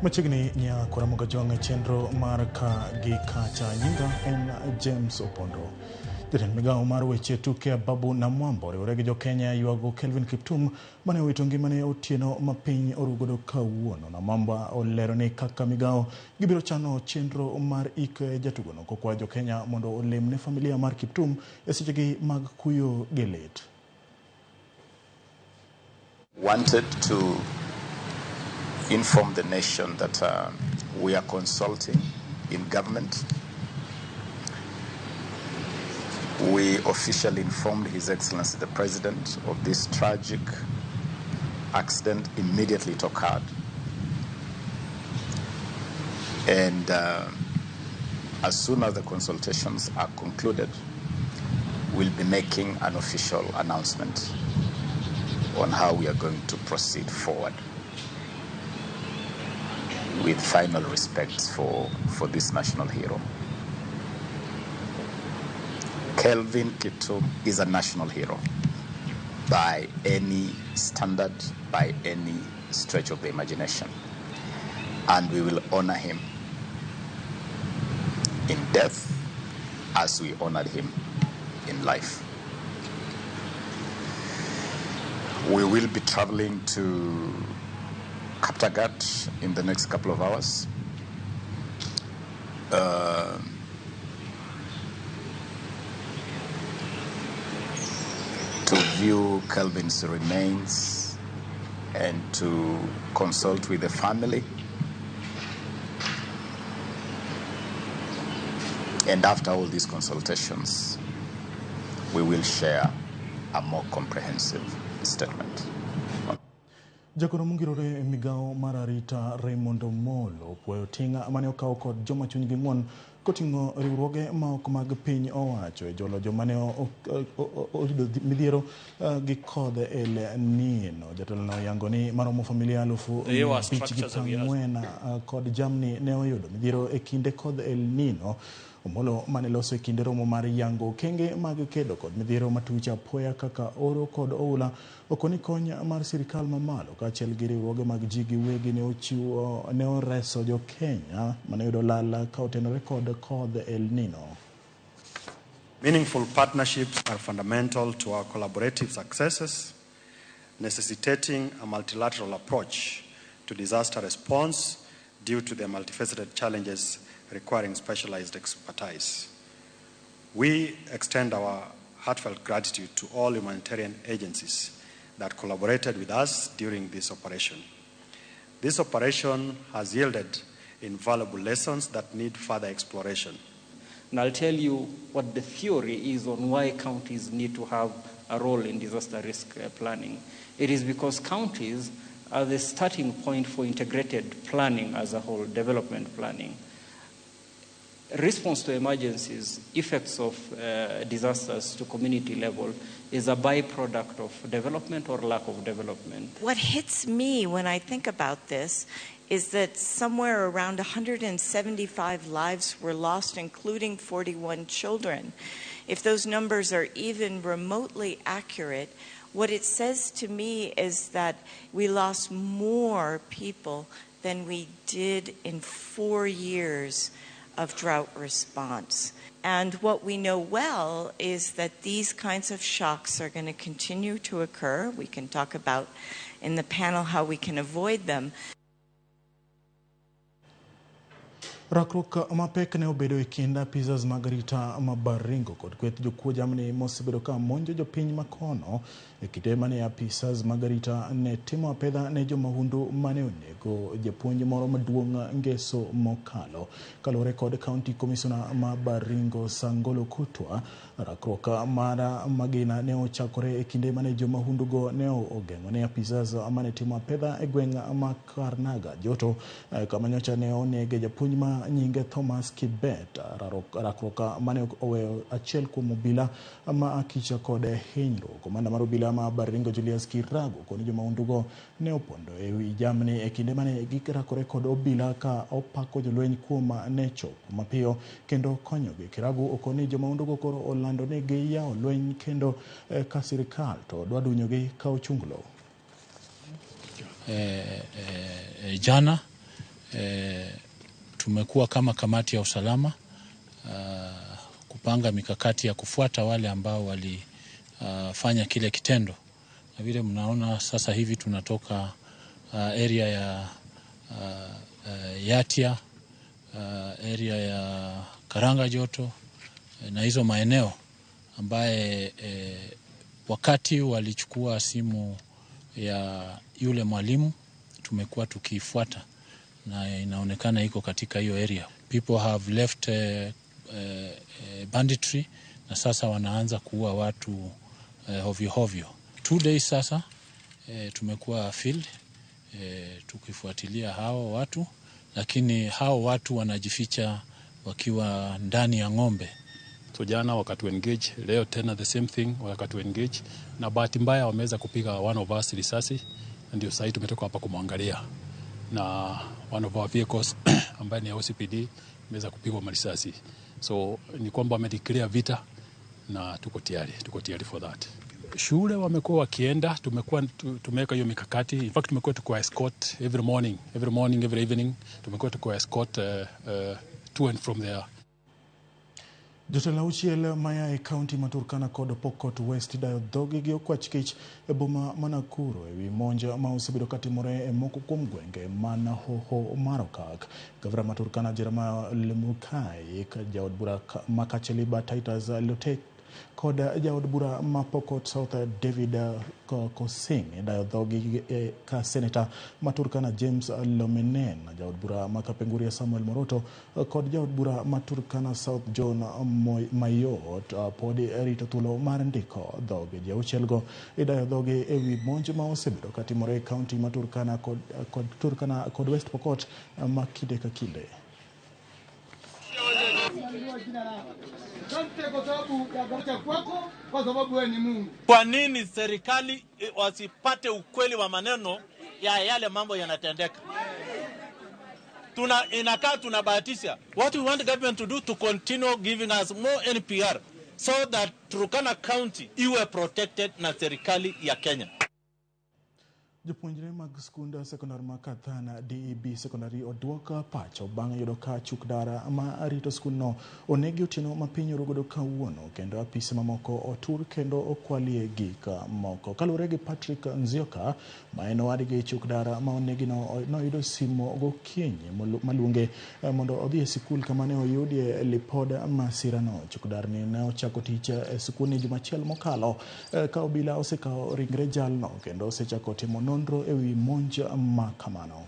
Machiegni nyakora Mogajwang' e chenro mar ka gi kacha. Nyinga en James Opondo. Jatend migawo mar weche tuke Ababu Namwambo oriwore gi jokenya ywago Kelvin Kiptum mane owito ngimane otieno ma piny orugodo kawuono. Namwamba olero ni kaka migawo gibiro chano chenro mar ik jatugono kokwayo jokenya mondo olem ne familia mar Kiptum e sechegi mag kuyo gi lit. Wanted to inform the nation that we are consulting in government. We officially informed His Excellency the President of this tragic accident immediately it occurred. And as soon as the consultations are concluded, we'll be making an official announcement on how we are going to proceed forward with final respects for this national hero. Kelvin Kiptum is a national hero by any standard, by any stretch of the imagination. And we will honor him in death as we honored him in life. We will be traveling to Kaptagat in the next couple of hours. To view Kelvin's remains and to consult with the family. And after all these consultations, we will share a more comprehensive statement. Jagoro mongirore e migawo mar arita Raymond Omolo opuoyo ting' mane okaw kod joma chunygi ng'won koting'o riwruoge ma ok mag piny owacho e jolo joma ne oyudo midhiero gi kodh El Nino. Jatelono oyango ni maromo familia 5,040 kod jamni ne oyudo midhiero e kinde kodh El Nino. Omolo mane loso e kinde romo mar yango okenge mag kedo kod midhiero matuch apoya kaka oro kod oula okoni kony mar sirikal mamalo kaachiel gi riwruoge mag ji giwegi ne ochiwo ne oreso jo Kenya mane oyudo lal ka otenore kod kodh El Nino. Meaningful partnerships are fundamental to our collaborative successes, necessitating a multilateral approach to disaster response due to their multifaceted challenges requiring specialized expertise. We extend our heartfelt gratitude to all humanitarian agencies that collaborated with us during this operation. This operation has yielded invaluable lessons that need further exploration. And I'll tell you what the theory is on why counties need to have a role in disaster risk planning. It is because counties are the starting point for integrated planning as a whole, development planning. Response to emergencies, effects of disasters to community level is a byproduct of development or lack of development. What hits me when I think about this is that somewhere around 175 lives were lost, including 41 children. If those numbers are even remotely accurate, what it says to me is that we lost more people than we did in 4 years of drought response. And what we know well is that these kinds of shocks are going to continue to occur. We can talk about in the panel how we can avoid them. Rakruok mapek ne obedo e kind apisas mag arita ma Baringo kod kweth jokuo jamni mosebedo ka monjo jopiny makono e kinde mane apisas mag arita ne timo apedha ne jomahundu mane onego japuonj moro maduong' ngeso mokalo. Kaluwore kod County Commissioner ma Baringo Sangolo Kutwa, rakruok mar magina ne ochakore e kinde mane jomahundugo ne ogeng'o ne apisas mane timo apedha e gweng' ma Karnaga Joto, kama nyocha ne onege japuonj ma nyinge Thomas Kibet. Rakruok mane oweyo achiel kuom obila ma akicha kod hinyruok. Komanda mar obila ma Baringo Julius Kirago koni jomahundugo ne opondo e wi jamni e kinde mane girakore kod obila ka opako jolweny kuom ne chopo mapiyo kendo konyogi. Kirago okoni jomahundugo koro olando ni giyawo lweny kendo ka sirikal to dwa dunyogi ka ochunglo. Jana Tumekuwa kama kamati ya usalama kupanga mikakati ya kufuata wale ambao walifanya kile kitendo. Na vile mnaona sasa hivi tunatoka area ya Yatia, area ya Karanga Joto na hizo maeneo ambaye wakati walichukua simu ya yule mwalimu tumekuwa tukifuata na inaonekana iko katika hiyo area. People have left banditry na sasa wanaanza kuua watu hovyo hovyo. 2 days sasa tumekuwa field tukifuatilia hao watu, lakini hao watu wanajificha wakiwa ndani ya ng'ombe. So jana wakatu engage, leo tena the same thing wakatu engage, na bahati mbaya wameweza kupiga one of us risasi, na ndio sasa tumetoka hapa kumwangalia, na one of our vehicles ambaye ni OCPD imeweza kupigwa marisasi. So ni kwamba wamedeclare vita na tuko tayari for that. Shule wamekuwa wakienda, tumekuwa tumeweka hiyo mikakati. In fact tumekuwa tukiwa escort every morning, every evening tumekuwa tukiwa escort to and from there. Jotelo auchiel maya e kaunti ma Turkana kod Pokot West dayo dhogi gi okwach kich e boma ma Nakuru ewi monj ma osebedo katimore e moko kuom gwenge man hoho mar Okak. Gavana ma Turkana Jeremiah Lemukai, jaod bura ma Kacheliba Titus Lotet kod jaod bura ma Pokot South David Kosing dayo dhogi ka seneta ma Turkana James Lomenen, jaod bura ma Kapenguria Samuel Moroto kod jaod bura ma Turkana South John Mayot pod rito thuolo mar ndiko dhogi. Ji auchielgo idayo dhogi ewi monj ma osebedo katimore e kaunti ma Turkana kod Turkana kod West Pokot ma kinde ka kinde. Kwa nini serikali wasipate ukweli wa maneno ya yale mambo yanatendeka? Inakaa tunabahatisha. What we want the government to do to continue giving us more NPR so that Turkana County iwe protected na serikali ya Kenya. Jopuonjre mag skund sekondar ma Kathana DEB Secondary oduok pacho bang' yudo ka chuk dara ma rito skundno onegi otieno ma piny orugodo kawuono, kendo apise mamoko otur kendo okwalie gik moko. Kaluwore gi Patrick Nzioka ma en owadgi chuk dara ma onegino, noyudo simo gokinyi maluonge mondo odhi e sikul kama ne oyudie lipod masirano. Chuk darni ne ochako tich e sikulni juma achiel mokalo ka obila osekawo ringre jalno kendo osechako timo nonro ewi monj ma kamano.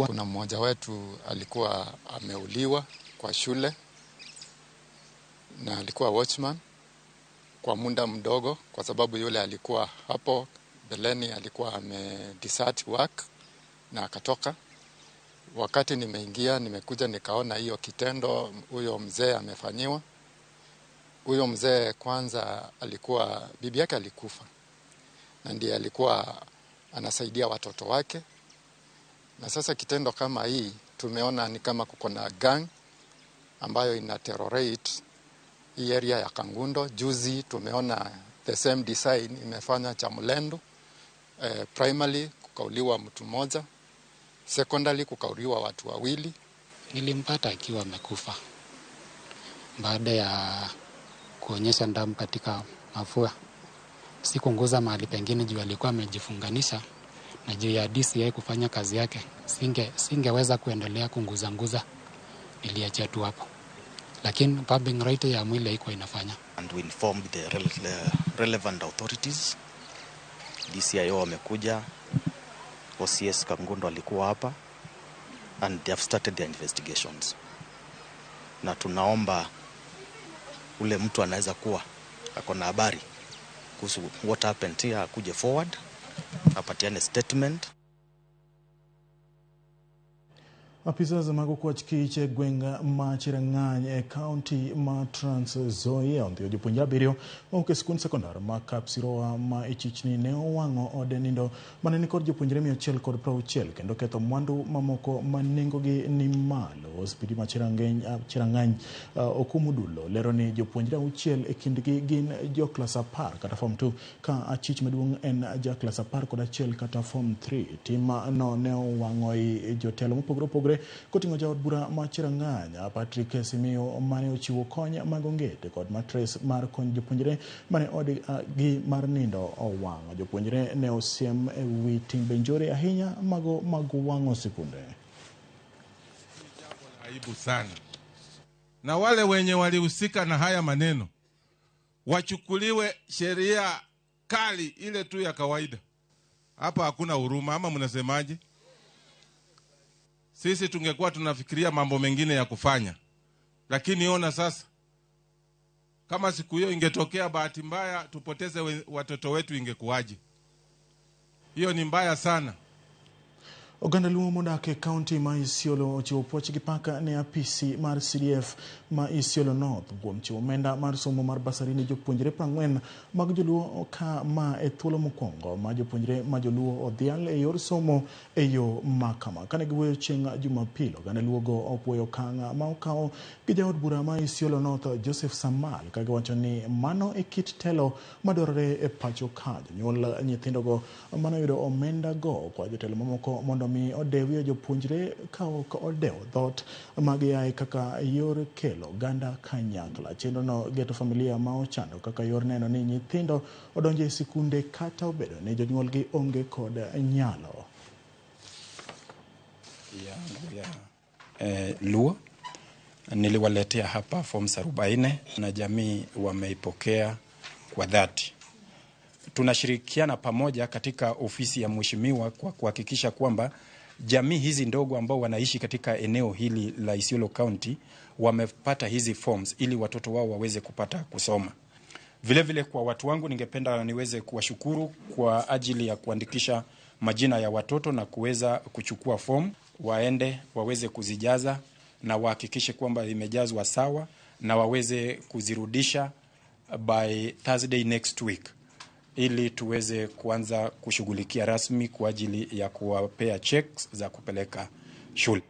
Kuna mmoja wetu alikuwa ameuliwa kwa shule na alikuwa watchman kwa muda mdogo, kwa sababu yule alikuwa hapo beleni alikuwa ame desert work na akatoka. Wakati nimeingia nimekuja nikaona hiyo kitendo huyo mzee amefanyiwa. Huyo mzee kwanza alikuwa bibi yake alikufa, na ndiye alikuwa anasaidia watoto wake. Na sasa kitendo kama hii tumeona ni kama kuko na gang ambayo ina terrorate hii area ya Kangundo. Juzi tumeona the same design imefanya Chamulendo. Primary kukauliwa mtu mmoja, secondary kukauliwa watu wawili. Nilimpata akiwa amekufa baada ya kuonyesha damu katika mafua. Sikunguza mahali pengine juu alikuwa amejifunganisha, na juu ya DCI kufanya kazi yake singeweza kuendelea kunguzanguza, niliachia tu hapo. Lakini pumping rate ya mwili haikuwa inafanya. And we informed the relevant authorities. DCIO wamekuja, OCS Kangundo alikuwa hapa, and they have started their investigations. Na tunaomba ule mtu anaweza kuwa ako na habari kuhusu what happened here akuje forward, apatiane statement. Apisas mag okwach kich e gweng' ma Cherang'any e kaunti ma Trans Nzoia ondhiyo jopuonjre 7 mawuok e skund sekondar ma Kapsiroa ma ichichni ne owang'o ode nindo mane nikod jopuonjre 160 kendo ketho mwandu mamoko ma nengogi ni malo. OCPD ma Cherang'any Okumu Dulo lero ni jopuonjre 6 e kindgi gin jo klas 10 kata form 2 ka achich maduong' en ja klas 11 kata form 3. Tim no ne owang'o i jotelo mopogore opogore koting'o jaod bura ma Cherang'any Patrick Simiyu mane ochiwo kony mag ongede kod matres mar konyo jopuonjre mane odgi mar nindo owang'. Jopuonjre ne osiem e wi timbe njore ahinya mago mag wang'o sikunde. Aibu sana, na wale wenye walihusika na haya maneno wachukuliwe sheria kali ile tu ya kawaida. Hapa hakuna huruma, ama mnasemaje? Sisi tungekuwa tunafikiria mambo mengine ya kufanya, lakini ona sasa, kama siku hiyo ingetokea bahati mbaya tupoteze watoto wetu ingekuwaje? Hiyo ni mbaya sana. Oganda Luo modak e kaunti ma Isiolo ochiwo puoch gi paka ne apisi mar CDF ma Isiolo North kuom chiwo omenda mar somo mar basari ne jopuonjre 40 mag joluo ka ma e thuolo mokwongo ma jopuonjre ma joluo odhial e yor somo e yo ma kama. Kane giwuoyo chieng' Jumapil, oganda Luo go opuoyo okang' ma okaw gi jaod bura ma Isiolo North Joseph Samal ka giwacho ni mano e kit telo madwarore e pacho ka. Jonyuol nyithindogo manoyudo omenda go kwa jotelo mamoko mondo mi odewie jopuonjre ka ok odewo dhoot magiaye kaka yor kelo oganda kanyakla. Chenrono geto familia ma ochando kaka yor neno ni nyithindo odonjo e sikunde kata obedo ni jonyuolgi onge kod nyalo. Yangu ya Luo niliwaletea hapa forms 40 na jamii wameipokea kwa dhati. Tunashirikiana pamoja katika ofisi ya mheshimiwa kwa kuhakikisha kwamba jamii hizi ndogo ambao wanaishi katika eneo hili la Isiolo County wamepata hizi forms ili watoto wao waweze kupata kusoma. Vile vile kwa watu wangu ningependa niweze kuwashukuru kwa ajili ya kuandikisha majina ya watoto na kuweza kuchukua form, waende waweze kuzijaza na wahakikishe kwamba imejazwa sawa na waweze kuzirudisha by Thursday next week ili tuweze kuanza kushughulikia rasmi kwa ajili ya kuwapea checks za kupeleka shule.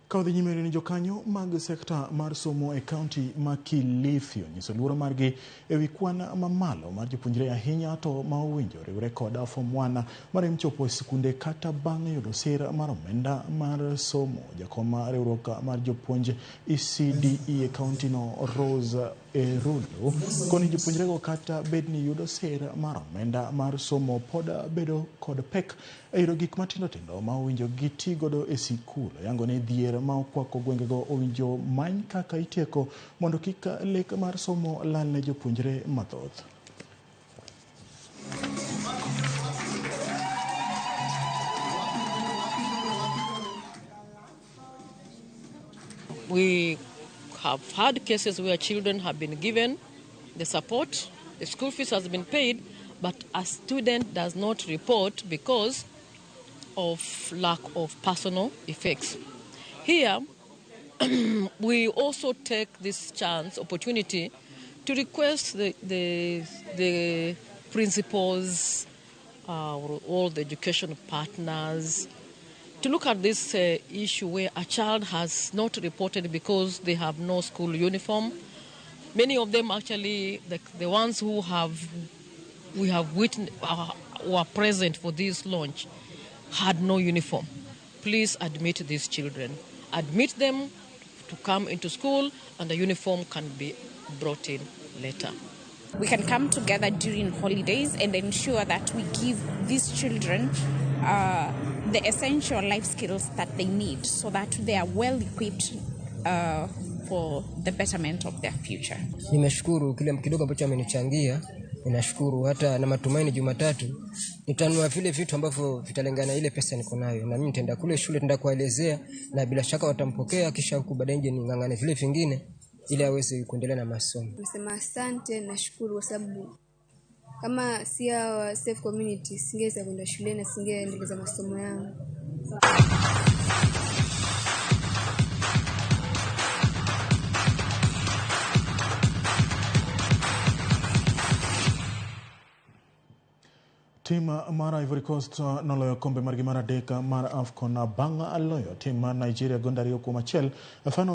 Ka odhi nyime ni jokanyo mag sekta mar somo e kaunti ma Kilifi onyiso luoro margi e wi kwan mamalo mar jopuonjre ahinya to ma owinjo riwre kod form 1 marem chopo e sikunde kata bang' yudo sir mar omenda mar somo. Jakom riwruok mar jopuonj ECDE e kaunti no Rose Erulu koni jopuonjrego kata bed ni yudo sir mar omenda mar somo pod bedo kod pek e yudo gik matindo tindo ma owinjo giti godo e sikul. Oyango ni dhier ma okwako gwengego owinjo many kaka itieko mondo kik lek mar somo lal ne jopuonjre mathoth. We have had cases where children have been given the support, the school fees has been paid, but a student does not report because of lack of personal effects. Here, we also take this chance, opportunity, to request the principals, all the education partners, to look at this issue where a child has not reported because they have no school uniform. Many of them actually, the ones who have, we have witnessed, were present for this launch, had no uniform. Please admit these children. Admit them to come into school, and the uniform can be brought in later. We can come together during holidays and ensure that we give these children the essential life skills that they need so that they are well equipped for the betterment of their future. Nimeshukuru kile kidogo ambacho amenichangia. Ninashukuru hata na matumaini Jumatatu nitanunua vile vitu ambavyo vitalingana ile pesa niko nayo, na mimi nitaenda kule shule nitaenda kuelezea, na bila shaka watampokea, kisha huku baadaye nje ningangane vile vingine ili aweze kuendelea na masomo. Nasema asante, nashukuru kwa sababu kama si hawa safe community singeweza kwenda shule na singeendeleza masomo yangu. Tim mar Ivory Coast noloyo kombe margi mar adek mar AFCON bang' loyo tim mar Nigeria gonde 2-1 e final.